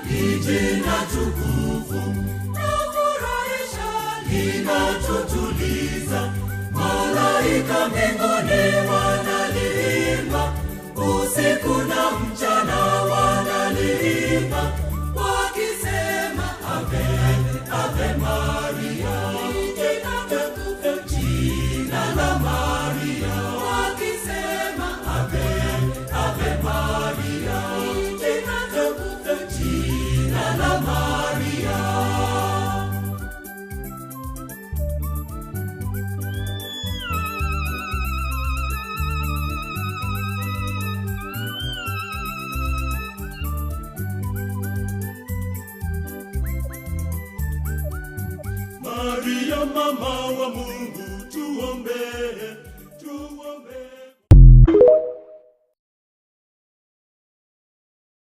ni jina tukufu, lafurahisha, linatutuliza. Malaika mbinguni wanaliimba, usiku na mchana wanaliimba, wakisema Ave, Ave Maria, jina tukufu, jina la Maria, wakisema Ave, Ave Maria, jina tukufu, jina la Maria. Maria mama wa Mungu tuombee,